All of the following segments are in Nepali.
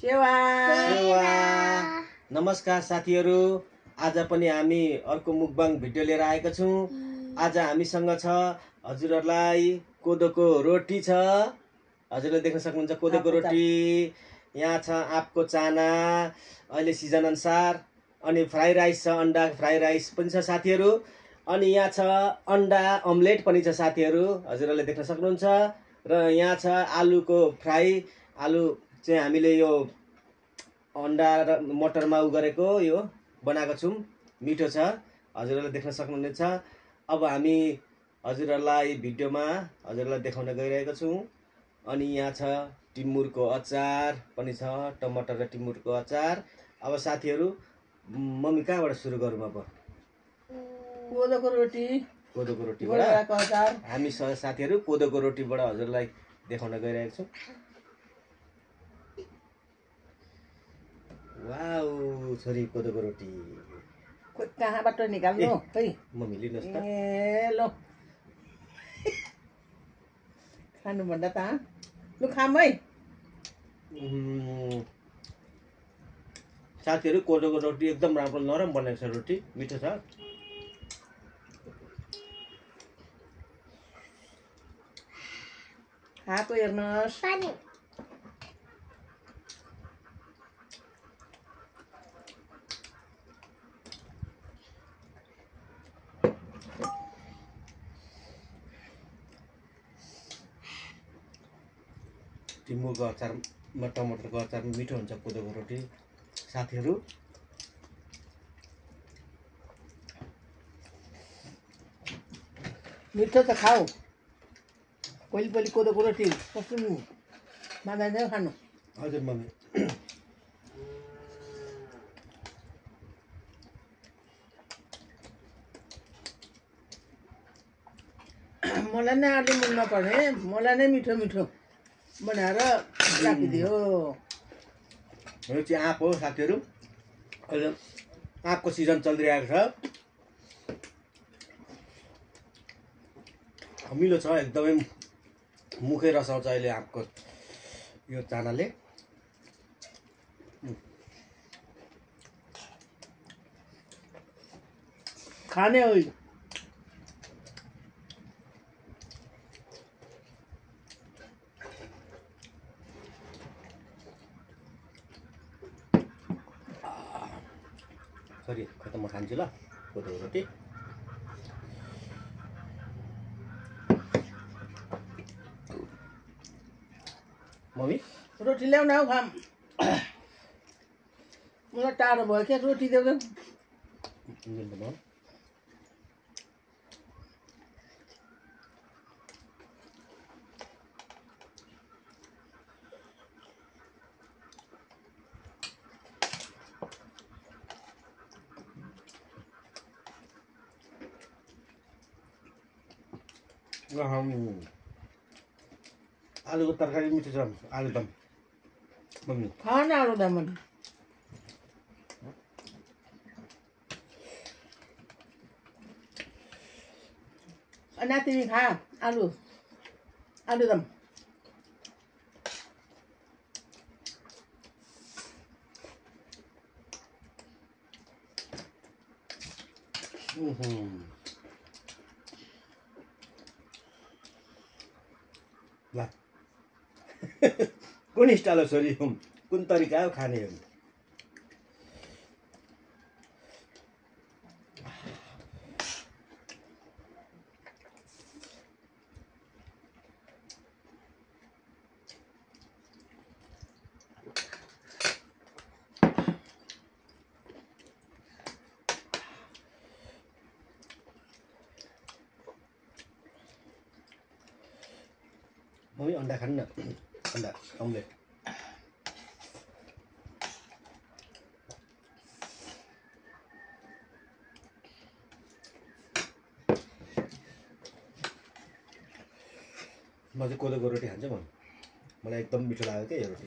सेवा सेवा। नमस्कार साथीहरू, आज पनि हामी अर्को मुकबाङ भिडियो लिएर आएका छौँ। आज हामीसँग छ हजुरहरूलाई कोदोको रोटी छ। हजुरले देख्न सक्नुहुन्छ कोदोको रोटी। यहाँ छ आँपको चाना अहिले सिजन अनुसार, अनि फ्राई राइस छ, अन्डा फ्राई राइस पनि छ साथीहरू। अनि यहाँ छ अन्डा अमलेट पनि छ साथीहरू, हजुरहरूले देख्न सक्नुहुन्छ। र यहाँ छ आलुको फ्राई, आलु चाहिँ हामीले यो अन्डा र मटरमा गरेको यो बनाएको छौँ, मिठो छ, हजुरहरूले देख्न सक्नुहुनेछ। अब हामी हजुरहरूलाई भिडियोमा हजुरहरूलाई देखाउन गइरहेको छौँ। अनि यहाँ छ टिमुरको अचार पनि छ, टमाटर र टिमुरको अचार। अब साथीहरू, मम्मी कहाँबाट सुरु गरौँ? अब कोदोको रोटीबाट अचार। हामी साथीहरू कोदोको रोटीबाट हजुरलाई देखाउन गइरहेको छौँ। वाउ छोरी, कोदोको रोटी कहाँबाट निकाल्नु खै मम्मी लिनुहोस् त। ए लो खानु भन्दा त लु खाम है। साथीहरू कोदोको रोटी एकदम राम्रो नरम बनेको छ, रोटी मिठो छ। खाएको हेर्नुहोस्। टिमुरको अचारमा टमाटरको अचारमा मिठो हुन्छ कोदोको रोटी साथीहरू। मिठो त खाऊ, कहिले कोदोको रोटी कस्तो मान्दैन खानु। हजुर मम्मी। मलाई नै अलि मन नपर्ने, मलाई नै मिठो मिठो बनाएर राखिदियो। यो चाहिँ आँप हो साथीहरू, अहिले आँपको सिजन चलिरहेको छ। मिलो छ एकदमै, मुखै रसाउँछ अहिले आँपको यो चानाले। खाने हो सरी, खतम, म खान्छु ल कोदोको रोटी। मम्मी रोटी ल्याउन हौ खाम। मलाई टाढो भयो क्या, रोटी देऊ। आलुको तरकारी मिठो छ, आलुदम मम्मी। खान आलुदम नातिनी खा आलुदम। ल कुन स्टाइल हो छोरी, कुन तरिका हो खाने? मम्मी अन्डा खानु न, अन्डा अमलेट। म चाहिँ कोदोको रोटी खान्छु, मलाई एकदम मिठो लाग्यो क्या यो रोटी।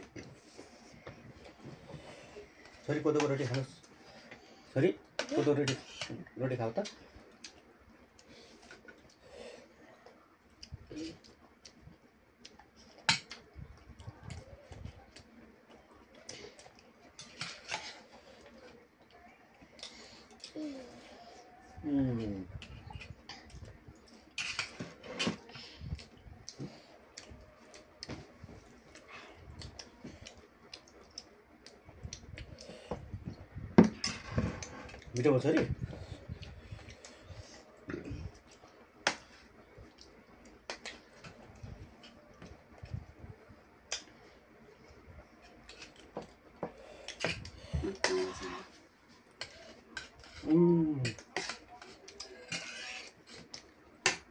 छोरी कोदोको रोटी खानुहोस्, छोरी कोदोको रोटी खाऊ त। मिठो भयो छोरी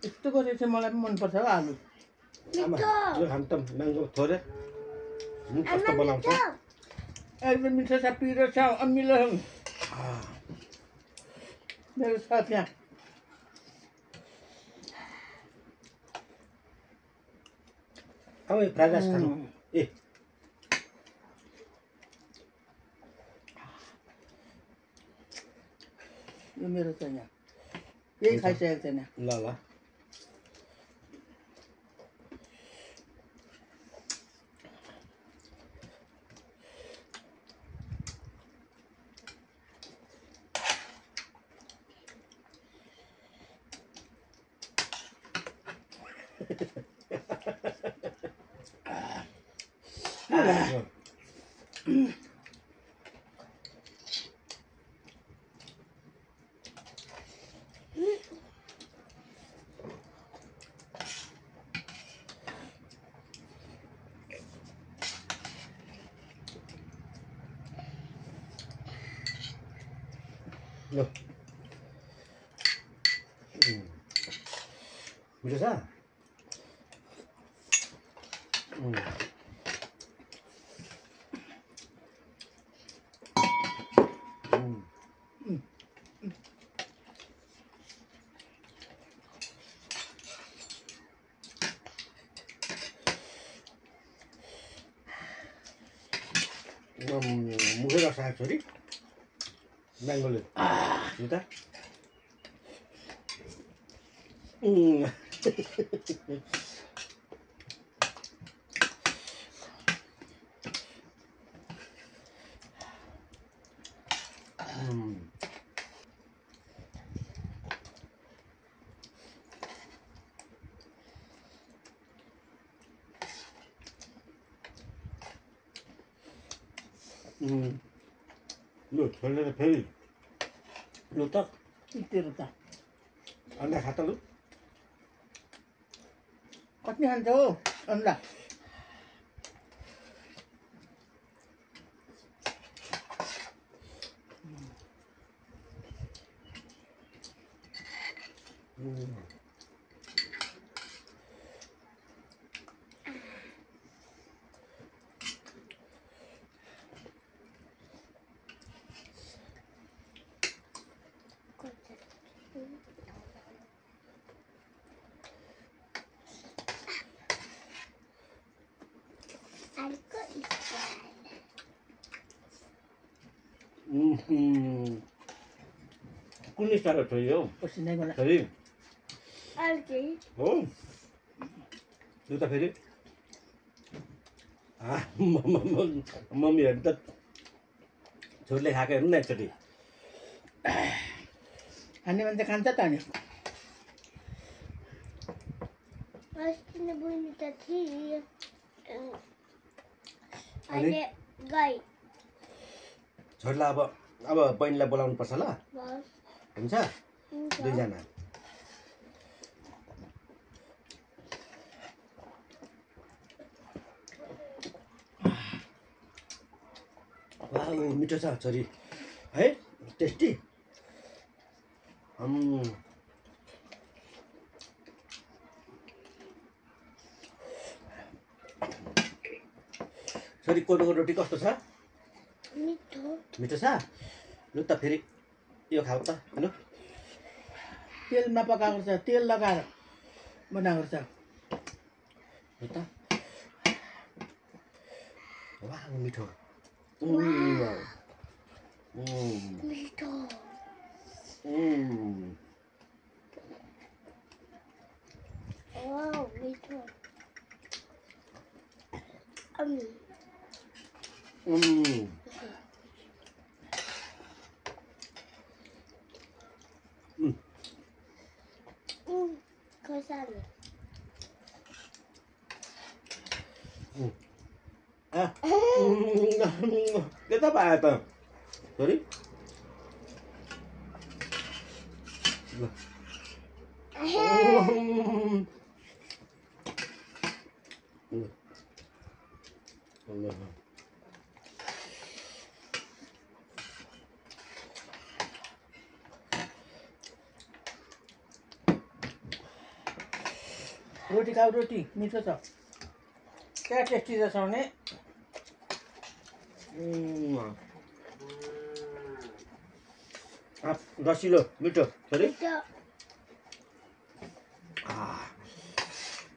यस्तो गरेर चाहिँ मलाई पनि मनपर्छ हो आलु आमा यो खानु त म्याङ्गो थोरै कस्तो बनाउँछ एकदम मिठो छ पिरो छ अमिलो मेरो छ त्यहाँ अब यो फ्राइड राइस खानु ए यो मेरो छ यहाँ यही खाइसकेको छैन ल ल ल मिठो छ मुखै रसाएको छोरी म्याङ्गोले त लु छोरीले त फेरि लु त तेरो त अन्डा खा त लु कति खान्छ हो अन्डा कुन स्टारको छोरी हौ पसिनै मलाई छोरी हो लु त फेरि मम्मी हेर्नु त छोरीले खाएको हेर्नु न एकचोटि खाने मान्छे खान्छ त अनि छोरीलाई अब बहिनीलाई बोलाउनु पर्छ ल हुन्छ दुईजना वाउ मिठो छ छोरी है टेस्टी छोरी कोदोको रोटी कस्तो छ मिठो छ लु त फेरि यो खाऊ त लु तेलमा पकाएको छ तेल लगाएर बनाएको छ लु त वाउ मिठो के त पायो त छोरी रोटी खाऊ रोटी मिठो छ क्या टेस्टी छ सुहाउने रसिलो मिठो छोरी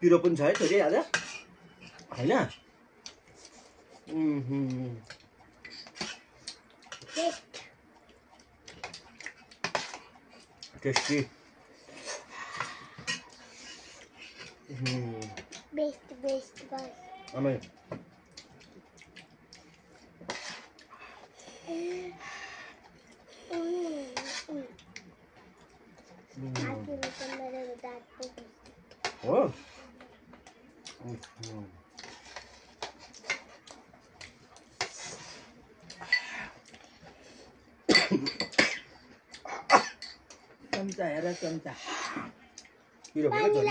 पिरो पनि छ है छोरी आज होइन टेस्टी बेस्ट बस आमै हो चम्चा हेर चम्चा पिरो भयो छोरी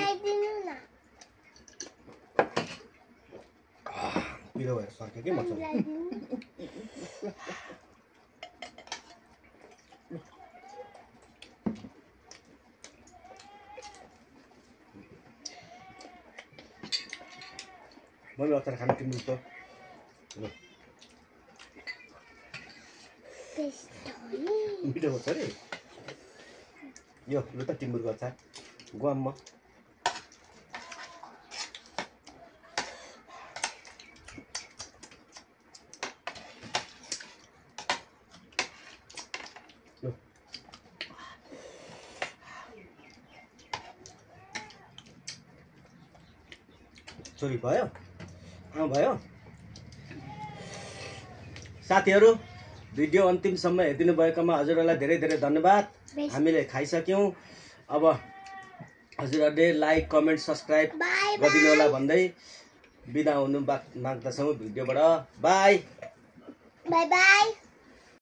पिरो भएर सक्यो कि मसँग मम्मी अचार खानु तिम्रो त मिठो भएको छ अरे यो लु त टिम्बुरको अचार गुवाम म छोरी भयो भयो साथीहरू भिडियो अन्तिमसम्म हेरिदिनु भएकोमा हजुरहरूलाई धेरै धेरै धन्यवाद हामीले खाइसक्यौँ अब हजुरहरूले लाइक कमेन्ट सब्सक्राइब गरिदिनु होला भन्दै बिदा हुनु माग्दछौँ भिडियोबाट बाई बाई